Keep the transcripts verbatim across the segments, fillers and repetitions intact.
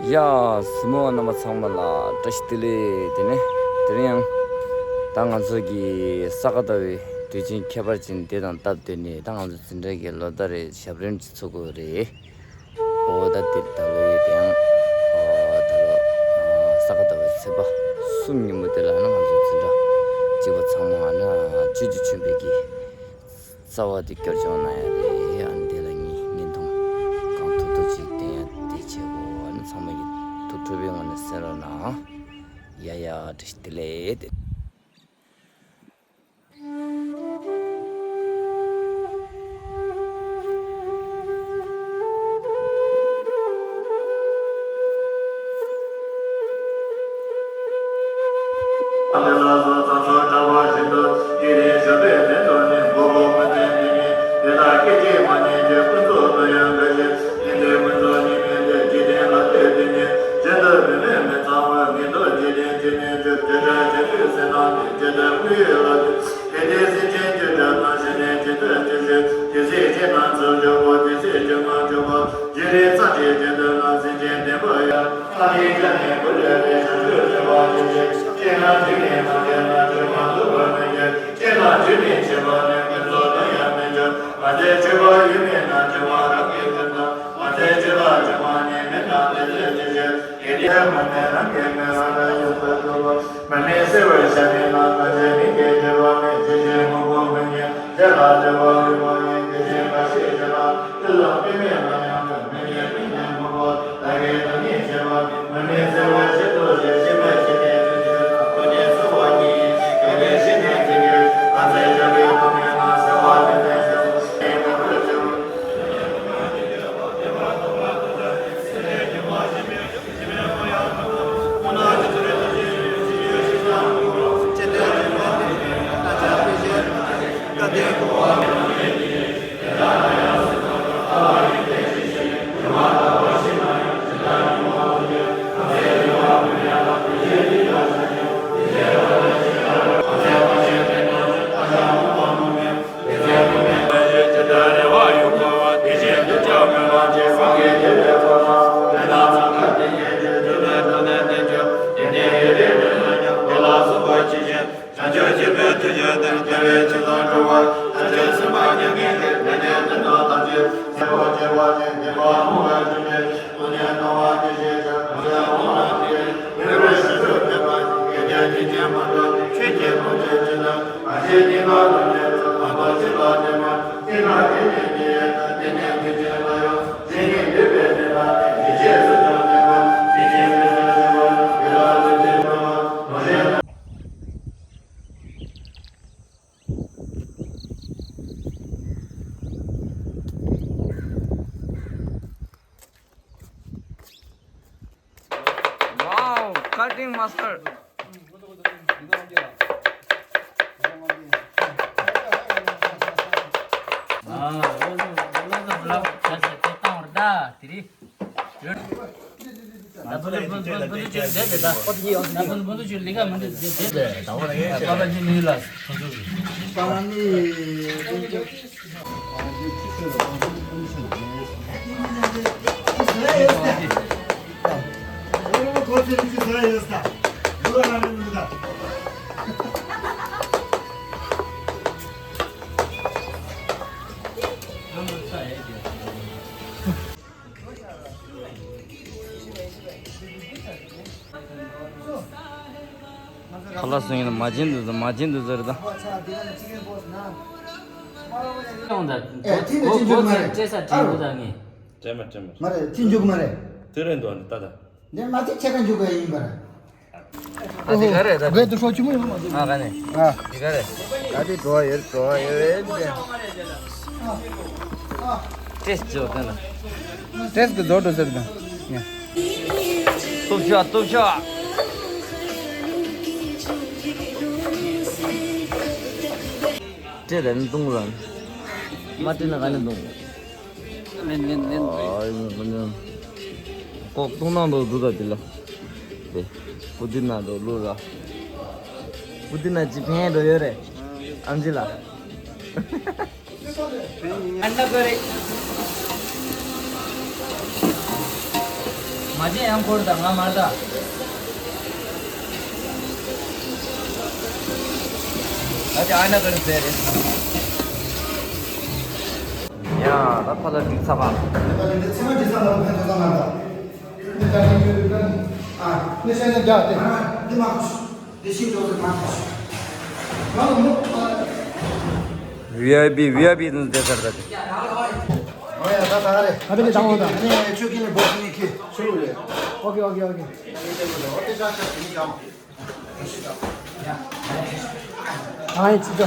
ཡ། གཟིགས་མོ་བ་རྣམ་པ་ཚང་མ་ལ་བཀྲ་ཤིས་བདེ་ལེགས། དེ་ནས་དེ་རིང་ཡང་ད་ང་ཚོ་གི་ས་ག་ཟླ་བའི་དུས་ཆེན་ཁྱད་པར་ཅན་དེ་དང་སྟབས་བསྟུན་ནས་ད་ང་ཚོ་འཛིན་གྲྭ་གི་ལོ་ལྟར་རེ་ཞབས་རིམ་གྱི་ཚུགས་ཀྱི་རེད། འོ་ད་དེ་ད་ལོ་ཡི་དེ་ཡང་ཨ་ད་ལོ་ཨ་ས་ག་ཟླ་བའི་ཚེས་པ་གསུམ་ཉིན་མོ་དེ་ལ་ནི་ང་ཚོ་འཛིན་གྲྭ་གཅིག་པ་ཚང་མ་ཨ་ན་ཆོས་ཀྱི་ཆོས་འཕེལ་གྱི་རྩ་བ་དེ་སྐྱོར་བྱུང་ན་ཡང་རེད། ཨ་ནི་དེ་ལ་ངས་བརྙན་ཐུང་གང་ཐུབ་ཐུབ་ཅིག་བསྟན་ཡ་དེ་བྱེད་དགོས། ཨ་ནི་ཚང་མ་གི་ཐུགས་སྤྲོ་བའི་ངང་ནས་གསན་རོགས་གནང་། ཡ་ཡ་བཀྲ་ཤིས་བདེ་ལེགས། Wow, cutting master. ཁ་ལག་སོང་ཡིན་ན་མ་བྱིན་འདུག་ཟེར། མ་བྱིན་འདུག་ཟེར་ད། ཡོང་ད། ཨེ་དེ་ནི་གོ་ཅི་འཇུག་མ་གོ་རེད། སྤྲད་ས་དྲན་གོ་ད་ངས། དྲན་མ་དྲན་མ། མ་རེད། དེ་འཇུག་མ་རེད། དེ་རེད་འདུག་ཨ་ནི་ད་ད། འདི་མ་དེ་ཁྱེད་ཀ་འཇུག་ག་ཡིན་པ་རེད། ཨ་དེ་ག་རེད་ད། རེད་དུ་ཤོག་ཆུ་མོ་ཡོང་མ་འདུག་ཨ་ག་ནས། ཨ། དེ་ག་རེད། ཨ་དེ་འགྲོ་བ་ཡོད་འགྲོ་བ་ཡོད་རེད། ཏྲེས་ཇོ་ཏན་ལ། ཏྲེས་གི་ཛོ་ཏོ་ཟེར་དང་། ཡ། སྟོབས་ཤོག་སྟོབས་ཤོག་ཏྲེ་དང་ནི་ཏུང་རང་། མ་ཏྲེ་ན་ག་ནས་ཏུང་། ལེན་ལེན་ལེན། ཨ་ཡིན་ཀུན་ཀྱང་། ལྐོག་ཏུང་ནང་དུ་འདུག་ད་དེ་ལ། དེ། པུ་ཏི་ན་དུ་ལུ་ར། པུ་ཏི་ན་ཅི་ཕན་འགྲོ་ཡོད་རེད། ཨམ་ཆི་ལ། ཨན་ན་གོ་རེ། མ་ ང་ཅན་ཡང་འཁོར་དང་ང་མར་དང་། ང་ཅན་ཨ་ན་ཀར་ཟེར་རེད། ཡ་ད་ཕ་ལ་འགྲིག་ཚ་བ། ཝི་ཨའི་པི་ཝི་ཨའི་པི་དང་བསྡད་ཚར་ད་དེ། ཨ་ཡ་ད་ད་རེད། ཨ་ད་ཀྱི་དང་བ་ད། ཁྱོད་ཀྱི་ནས་བོ་ཀི་ནས་ཁྱེད་ཆུ་རུ་རེད། ཨོ་ཁེ་ཨོ་ཁེ་ཨོ་ཁེ། ཨ་ཡིན་ཅི་ཀ།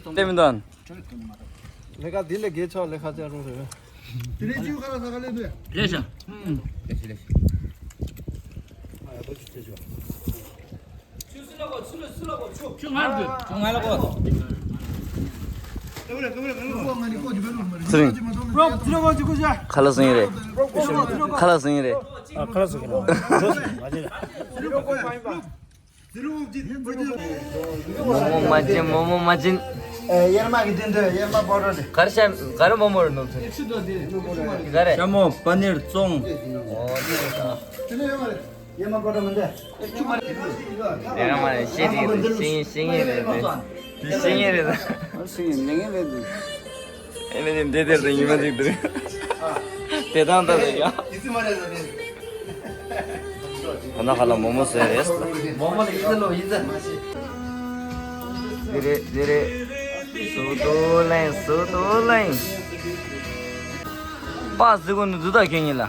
ལྟད་མི་འདུག་ལས་ཀ་འདི་ལས་དགེ་ཆོག་ལས་ཀ་བྱ་རོགས་རེད། དེ་ནས་ཅིའུ་ཁ་ལ་ས་ཁ་ལས་པས། ལས་བྱ། ལས་བྱ་ལས་བྱ། ཆུ་སུ་ལ་གོ་ཆུ་ལ་སུ་ལ་གོ་ཆུ། ཆུ་ང་ལ་གོ་ཆུ་ང་ལ་གོ་ཚེ་རིང་། ཁ་ལག་བཟོ་ཡིན་རེད། ཁ་ལག་བཟོ་ཡིན་རེད། ཨ་ཁ་ལག་བཟོ་གི་ན། མོག་མོག་མ་བྱིན། མོག་མོག་མ་བྱིན། ཨེ་གཡེར་མ་གི་སྟེང་དུ་གཡེར་མ་པོ་རོ་རེད། ག་རེ་ཤ་ག་རེ་མོག་མོག་རེད་ནོར་ཚེ། ག་རེ། ཤ་མོག་པ་ནིར་བཙོང་། ཨོ་དེ་རེད་ད། གཡེར་མ་པོ་རོ་མི་འདུག་ལས་ཀ་མ་རེད། ཤེས་རིག་རེད། ཤེས་ཤེས་ངེས་རེད་དེ། ཤེས་ངེས་རེད་ད། ཤེས་ངེས་ངེས་རེད་དེ། ཨེ་ནི་འདི་དེར་དུ་ཉི་མ་ཅིག་འདུག་དེ་དང་ད་དུ་ཡ། ཁོ་ན་ཁ་ལ་མོག་མོག་ཟེར་རེད། མོག་མོག་ལ་ཡིན་ཟེར་ལོ་ཡིན་ཟེར། དེ་རེད་དེ་རེད། སུ་ཏོ་ལེན་སུ་ཏོ་ལེན། པ་སི་ཀོ་ནི་འདུག་ད་ཁྱེད་ཉིད་ལ།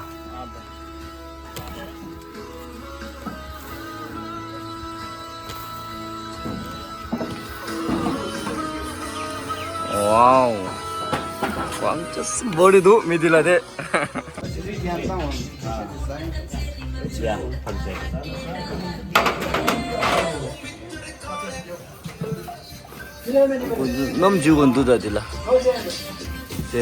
ཝའོ། ཀོང་ཅི་སི་བོ་རི་འདུག་མི་འདི་ལ་དེ། ཡ་ཕར་ཟེར། སྣུམ་འཇུ་དགོས་འདུག་ད་དེ་ལ། དེ། སི་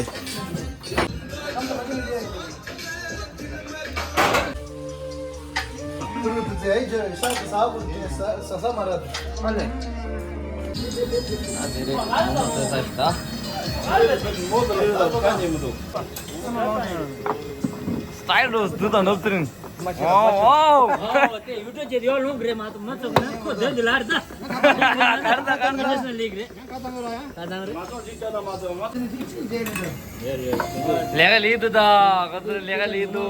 ཊལ་རོ་འདུག་ད་ནོར་བུ་ཚེ་རིང་། ཨོ་ཨོ། ཨོ་དེ་ཡུ་ཊུབ་ཅེ་ཡོ་ལོང་གི་རེད་མ་གཏོགས་མ་ཚོགས་ན་ཁོ་དོན་དུ་ལར་ད། ནེ་ཤ་ནལ་ལིག་རེད། ལས་ཀ་ལས་འདུག་ད། ག་ཚོད་ལས་ཀ་ལས་འདུག་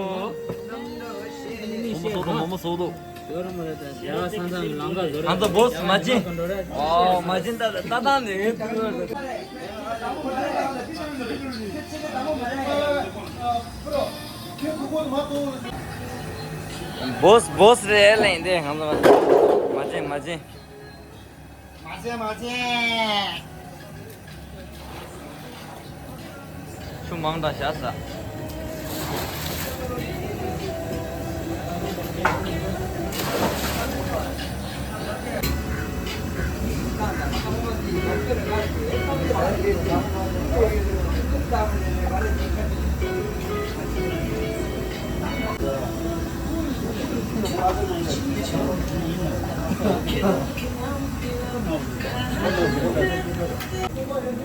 མོ་མོ་སོགས་དོ། མོ་མོ་སོགས་དོ། ང་ཚོ་བོ་སི་མ་བྱིན། ཨོ་མ་བྱིན་ད་ད་ད་ནི། བོ་སི་བོ་སི་རེད་ལེན་དེ་ང་ཚོ་མ་བྱིན་མ་བྱིན། མ་བྱིན་མ་བྱིན། ཆུ་མང་དྲགས་བཞག་ས།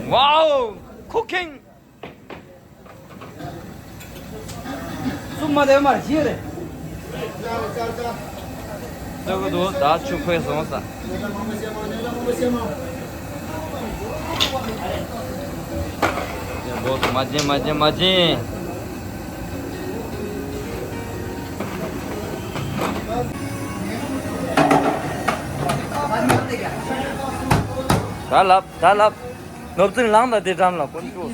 Wow! Cooking! མ་དེ་མར་ཤི་རེད། ལྟོས་གི་འདུག་ད་ཆུ་ཁོལ་སོང་ས། ཡ་བོ་མ་བྱིན་མ་བྱིན་མ་བྱིན། ད་ལབ་ད་ལབ། ནོར་བུ་ཚེ་རིང་ལངས་དང་དེ་འགྲམ་ལ་དཀོན་མཆོག་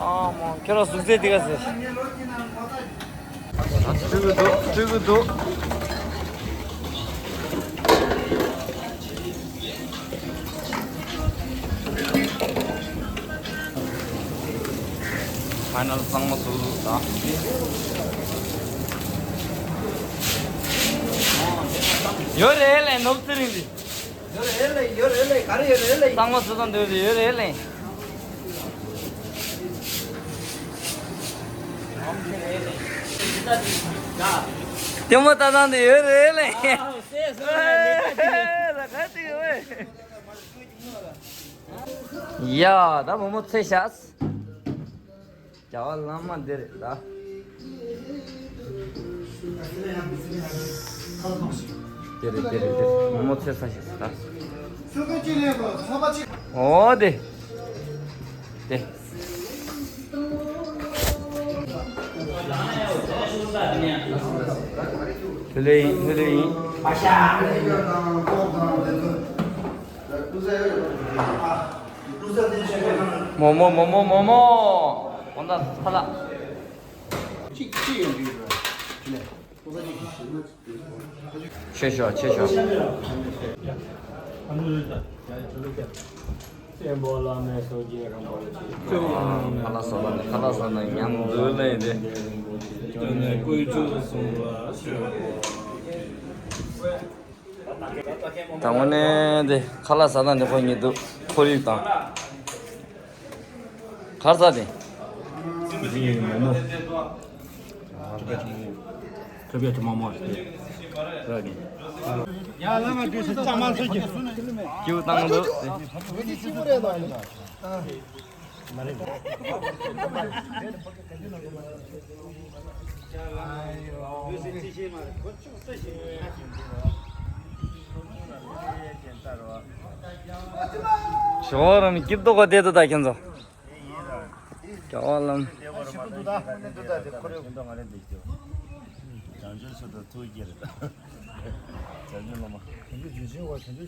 ཨ་མ་ཁྱོད་རང་གཟུགས་ཚད་དེ་ག་ཟེར། ཁྲུ་གུ་འདུག་ཁྲུ་གུ་འདུག་ཕ་ནལ་གཙང་མ་བཟོ་འདུག་ད། ཡོད་རེད་ལས་ནོར་བུ་ཚེ་རིང་འདི། ཡོད་རེད་ལས་ཡོད་རེད་ལས་ག་རེ་ཡོད་རེད་ལས། གཙང་མ་བཟོ་སྟངས་འདི་ཡོད་རེད་ལས། ལྟད་མོ་ལྟ་སྟངས་འདི་ཡོད་རེད་ལས། ཨ་ཧོ་སེ་སོ་ལས་ལས་ཀ་ཅིག་ཡོད། ལས་ཀ་ཅིག་ཡོད། ཡ་ད་མོག་མོག་ཚོས་ཤག་རྒྱལ་བ་བླ་མ་འདི་རེད་ད། འདི་རེད་འདི་རེད་འདི་རེད། མོག་མོག་ཚོས་ས་ཞིག་ད། འོ་དེ། དེ། ལྷོད་ལྷོད་ཡིན་ལྷོད་ལྷོད་ཡིན། མོག་མོག་མོག་མོག་མོག་མོག་འོ་ན་ཚ་ལ། ཆེ་ཤོག་ཆེ་ཤོག་ཁ་ལག་ཟ་ན་ནི་ཁ་ལག་ཟ་ན་ཉམས་འདུག་ལས་དེ། དངོས་གནས་དེ་ཁ་ལག་ཟ་ན་ནི་ཁོ་གཉིས་འདུག་ཁོར་ཡུག་དང་། གར་ས་དེ། འདི་མོག་མོག་ཐབ་ཡ་ཆུ་མོག་མོག་རེད། ར་གི། ཡ་ལ་མ་དུས་སུ་ཙམ་མ་ཚོད་ཀྱི། ཀྱིའུ་བཏང་འདུག་ཞོར་རམ་སྐྱིད་ཏོག་ག་བསྡད་འདུག་ད་ཁྱེད་ཚོ། རྒྱལ་བ་ལམ། བྱང་ཆུབ་སུ་དང་ཐུགས་རྗེ་རེད། བྱང་ཆུབ་སློབ་མ། བྱང་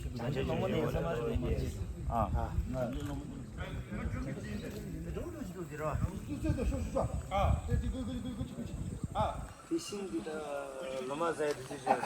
ཆུབ་བྱང་ཆུབ་སློབ་མ་ནི་ས་མ་རེད། ཨ། དེ་བཞིན་འདི་ལྟར་ལོ་མ་ཟེར་དེ་ཅི་ཞིག